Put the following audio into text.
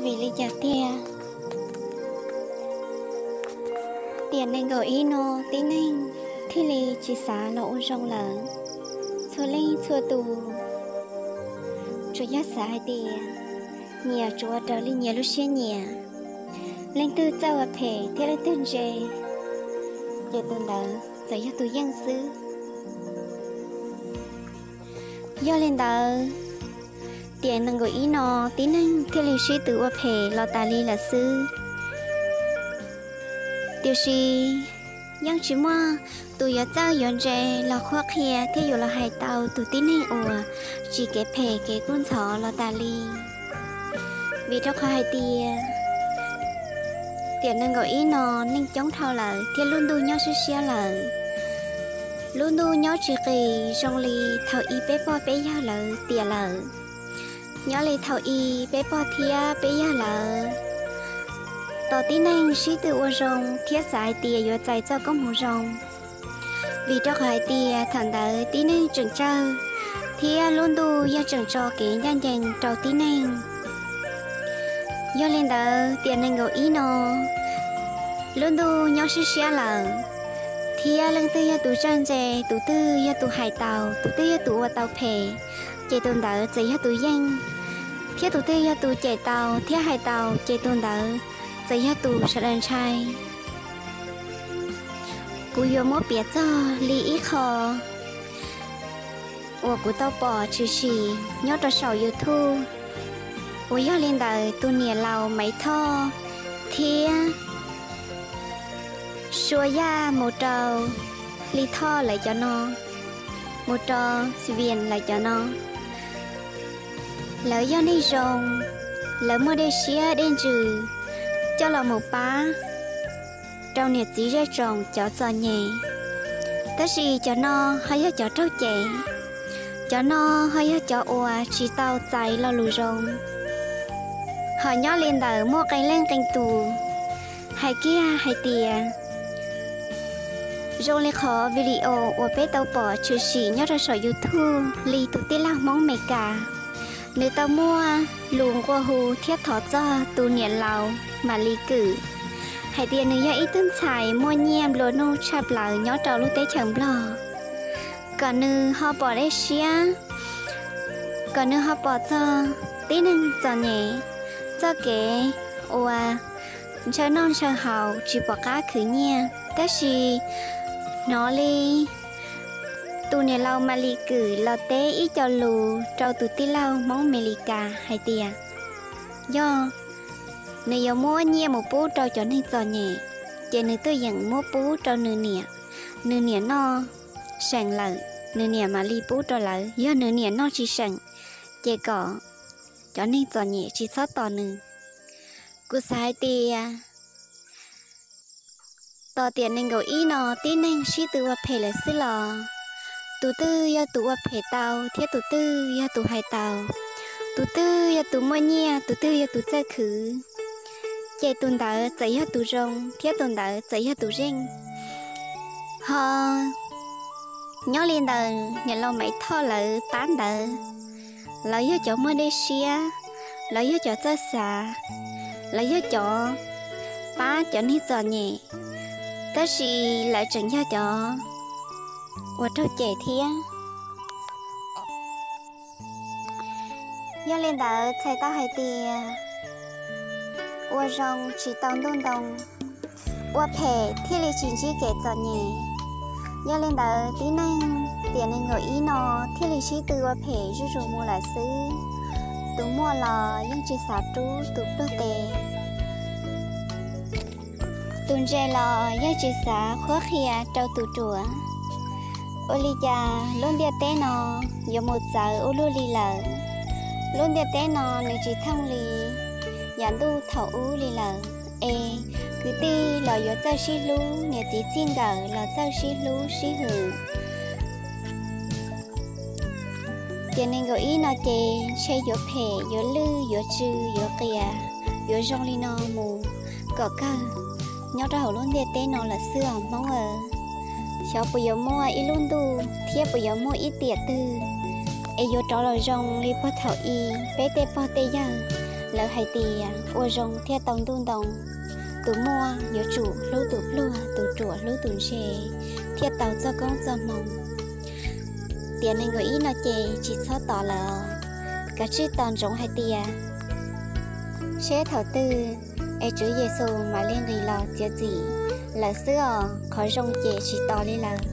Vim li cas tiag tiam nees nkaum ib no tib neeg thiaj li tsis xav los ua zoo lawm? Txhua leej txhua tus tsuas yog xav hais tias nyias tsuas ua raws li nyias lub siab nyiam. Leej twg txawj ua phem thiab leej twg ntse, ces tus ntawd txawm yog tus yeej xwb. Yog li ntawd, tiam nees nkaum ib no tib neeg thiaj li sib tw ua phem los tas li lawm xwb. Tiam sis yeej tsis muaj tus yuav txawj yuav ntse los qhuab qhia thiab yuav los hais tau tus tib neeg uas tsim kev phem kev kub ntxhov los tas li. Vim rau qhov hais tias tiam nees nkaum ib no neeg coob dhau lawm thiab lub ntuj nyob siab siab lawm. Lub ntuj nyob tsis qis zoo li thaum ub peb pog peb yawg lawv tiam lawm. Nyob li thaum ub peb pog thiab peb yawg lawv tos tib neeg sib tw ua zoo thiab xav hais tias yuav txais txoj koob hmoov zoo. Vim rau qhov hais tias thaum ntawd tib neeg tseem tsawg thiab lub ntuj yeej tseem tso kev ncaj ncees rau tib neeg. Yog li ntawd tiam nees nkaum ib no lub ntuj nyob siab siab lawm, thiab leej twg yog tus txawj ntse, tus twg yog tus hais tau, tus twg yog tus ua tau phem, ces tus ntawd txawm yog tus yeej, thiab tus twg yog tus cem tau thiab hais tau, ces tus ntawd txawm yog tus sawv daws ntshai. Kuv yuav muab piav txog li ib qho uas kuv tau pom tshwm sim nyob rau saum YouTube, uas yog li ntawm tus niam laus Maiv Thoj thiab Sua Yaj mus rau Hli Thoj lawv cov no, mus rau Xiv Vias lawv cov no. Lawv yog neeg zoo, lawv muaj dej siab dej ntsws coj los mus pab rau niam txiv zej tsoom cov txom nyem. Tab sis cov no ho yog cov raug cem, cov no ho yog cov uas tsis tau txais lo lus zoo. Ho nyob li ntawm muaj qee leej qee tus hais kiag hais tias, zoo li qhov video uas peb tau pom tshwm sim nyob rau saum YouTube li tus tij laug Hmoob Meskas, nws tau muaj lus nqua hu thiab thov txog tus niam laus Mam Lis Kwm hais tias nws yog ib tug ntxhais muaj nyiaj nplua nuj tshaj plaws nyob rau lub teb chaws Nplog, kom nws ho pom dej siab, kom nws ho pom txog tib neeg txom nyem txoj kev uas ntshaw noj ntshaw haus tsis pom qab khwv nyiaj. Tab sis hnov li tus niam laus Mam Lis Kwm los teb ib co lus rau tus tij laug Hmoob Mes Lis Kas hais tias, yog nws yuav muab nyiaj mus pub rau cov neeg txom nyem, ces nws twb yeem muab pub rau nws niam. Nws niam noj seem lawm, nws niam mam li pub rau lawv. Yog nws niam noj tsis seem, ces kom cov neeg txom nyem tsis txhob tos nws. Kuv xav hais tias tos tiam nees nkaum ib no tib neeg sib tw ua phem lawm xwb los, tus twg yog tus ua phem tau thiab tus twg yog tus hais tau, tus twg yog tus muaj nyiaj, tus twg yog tus txawj khwv, ces tus ntawd txawm yog tus zoo thiab tus ntawd txawm yog tus zeej. Ho nyob li ntawm niam laus Maiv Thoj lawv pab ntawd, lawv yog cov muaj dej siab, lawv yog cov txawj xav, lawv yog cov pab cov neeg txom nyem, tab sis lawv tseem yog cov uas raug cem thiab. Yog li ntawd txhais tau hais tias ua zoo tsis tau ntuj ntoo, ua phem thiaj li tsis ntsib kev txom nyem. Yog li ntawd tib neeg tiam nees nkaum ib no thiaj li sib tw ua phem zuj zus mus lawm xwb. Tus muaj los yeej tsis xav rub tus pluag tes, tus ntse los yeej tsis xav qhuab qhia rau tus ruam. Ua li cas lub ntiaj teb no yuav mus txawv ua luaj li lawm? Lub ntiaj teb no nws tsis thooj li yam ntuj thaum ub li lawm, es kwv tij los yuav txawj sib hlub, niam txiv txij nkawm los txawj sib hlub sib hwm. Tiam nees nkaum ib no ces ntshe yuav phem, yuav lwj, yuav tsw, yuav qias, yuav zoo li no mus kom kawg nyob rau hauv lub ntiaj teb no lawm xwb os Hmoob aw. Xyov puas yuav muaj ib lub ntuj thiab puas yuav muaj ib tiam twg es yuav rov los zoo li puag thaum ub peb tej pog tej yawg Lawv hais tias ua zoo thiaj tau ntuj ntoo, tus muaj yuav tsum hlub tus pluag, tus ruam hlub tus ntse, thiaj tau txoj koob txoj hmoo. Tiam nees nkaum ib no ces tsis txhob tos lawm, kav tsij tos ntsoov hais tias seb thaum twg es Tswv Yexus mam li nqis los txiav txim lawm xwb os. Qhov zoo ces tsis tos li lawm.